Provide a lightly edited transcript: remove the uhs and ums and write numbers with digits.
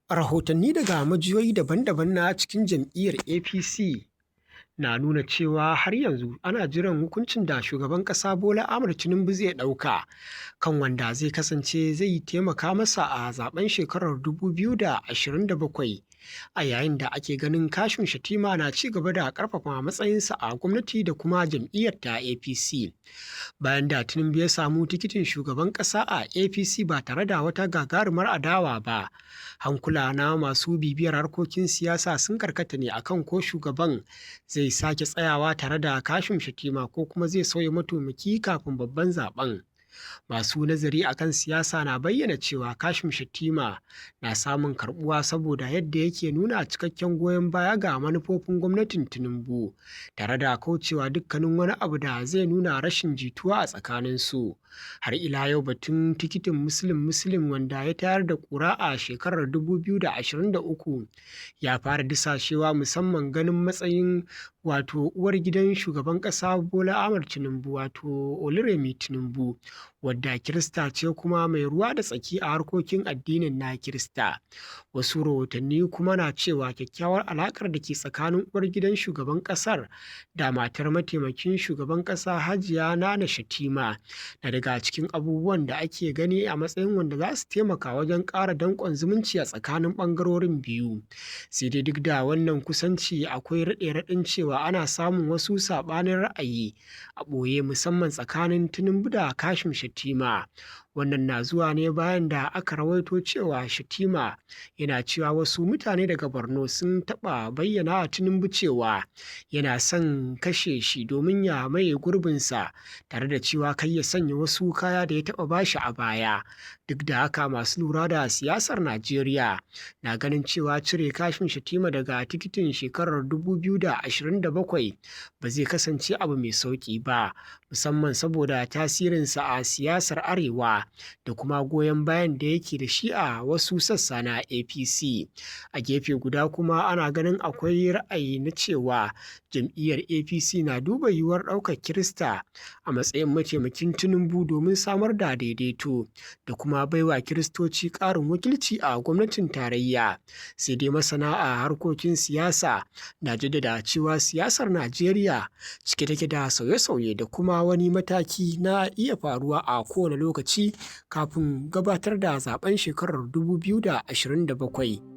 Rahotanni daga majiyoyi daban-daban na cikin jam'iyyar APC na nuna cewa har yanzu ana jiran hukuncin da shugaban ƙasa Bola Ahmed Tinubu zai ɗauka kan wanda zai kasance zai taimaka masa a zaɓen shekarar 2027, a yayin da ake ganin Kashim Shettima na ci gaba da ƙarfafa matsayinsa a gwamnati da kuma jam'iyyar ta APC. Bayan da Tinubu ya samu tikitin shugaban ƙasa a APC ba tare da wata gagarumar adawa ba, hankula na masu bibiyar harkokin siyasa sun karkata ne akan ko shugaban zai sake tsayawa tare da Kashim Shettima ko kuma zai sauya mataimaki kafin babban zaɓen. Masu nazari akan siyasa na bayyana cewa Kashim Shettima na samun karɓuwa saboda yadda yake nuna cikakken goyon baya ga manufofin gwamnatin Tinubu, tare da kaucewa dukkanin wani abu da zai nuna rashin jituwa a tsakaninsu. Har ila yau, batun tikitin Muslim-Muslim wanda ya tayar da ƙura a shekarar 2023 ya fara dusashewa, musamman ganin matsayin wato uwar gidan shugaban ƙasa Bola Ahmed Tinubu, wato Oluremi Tinubu, wadda Kirista ce kuma mai ruwa da tsaki a harkokin addinin na Kirista. Wasu rahotanni kuma na cewa kyakkyawar alaƙar da ke tsakanin uwar gidan shugaban ƙasar da matar mataimakin shugaban ƙasa, Hajiya Nana Shettima, na daga cikin abubuwan da ake gani a matsayin wanda za su taimaka wajen ƙara danƙon zumunci a tsakanin ɓangarorin biyu. Sai dai duk da wannan kusanci, akwai raɗe-raɗin cewa ana samun wasu saɓanin ra'ayi a ɓoye, musamman tsakanin Tinubu da Kashim Shettima. Wannan na zuwa ne bayan da aka rawaito cewa Shettima yana cewa wasu mutane daga Borno sun taɓa bayyana wa Tinubu cewa yana son kashe shi domin ya maye gurbinsa, tare da cewa kar ya sanya wasu kaya da ya taɓa bashi a baya. Duk da haka, masu lura da siyasar Najeriya na ganin cewa cire Kashim Shettima daga tikitin shekarar 2027 ba zai kasance abu mai sauƙi ba, musamman saboda tasirinsa a siyasar Arewa da kuma goyon bayan da yake da shi a wasu sassa na APC. A gefe guda kuma, ana ganin akwai ra'ayi na cewa jam'iyyar APC na duba yiwuwar ɗaukar Kirista a matsayin mataimakin Tinubu domin samar da daidaito da kuma baiwa Kiristoci ƙarin wakilci a gwamnatin tarayya. Sai dai masana a harkokin siyasa na jaddada cewa siyasar Najeriya cike take da sauye-sauye da kuma wani mataki na iya faruwa a kowane lokaci kafin gabatar da zaɓen shekarar 2027.